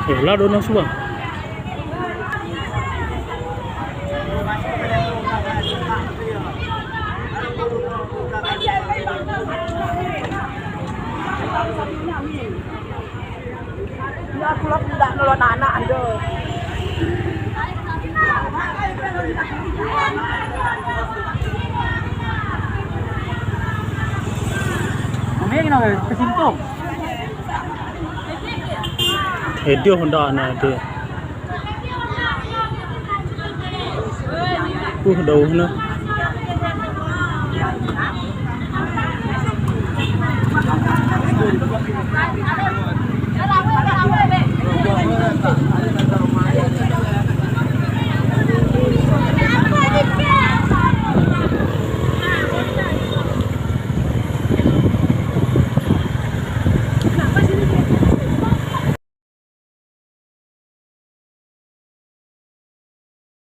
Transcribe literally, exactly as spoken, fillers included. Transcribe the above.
Eh, la dona suba. Ya, kulak tidak nolon anak ando. Kami yang nak kesintung. Eh, dia Honda na dia. Uh, dauh na.